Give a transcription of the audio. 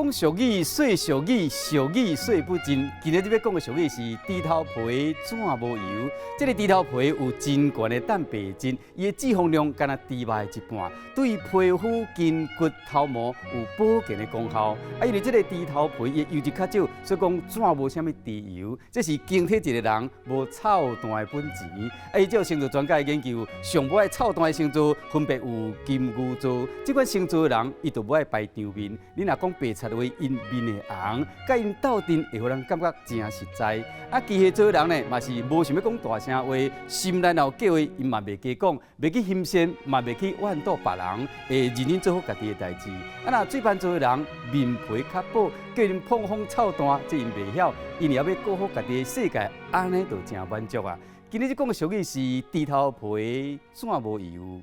講俗語，說俗語，俗語說不盡。今日欲講的俗語是豬頭皮怎無油。這個豬頭皮有真懸的蛋白質，伊的脂肪量干焦豬肉的一半，對皮膚、筋骨、頭毛有保健的功效。啊，因為這個豬頭皮伊的油脂較少，所以講怎無啥物豬油。這是警惕一個人無臭蛋的本錢。啊，依照星座專家的研究，上無愛臭蛋的星座分別有金牛座。這款星座的人，伊就無愛擺場面。你若講白賊話，𪜶面會紅，佮𪜶鬥陣會予人感覺誠實在。啊，巨蟹座的人呢，嘛是無想欲講大聲話，心內若有計劃，𪜶嘛袂加講，袂去欣羨，嘛袂去怨妒別人，會認真做好家己的代誌。啊，若水瓶座的人面皮較薄，叫𪜶碰風臭蛋，這𪜶袂曉，𪜶也欲顧好家己的世界，按呢就誠滿足啊。今日講的俗語是豬頭皮怎無油。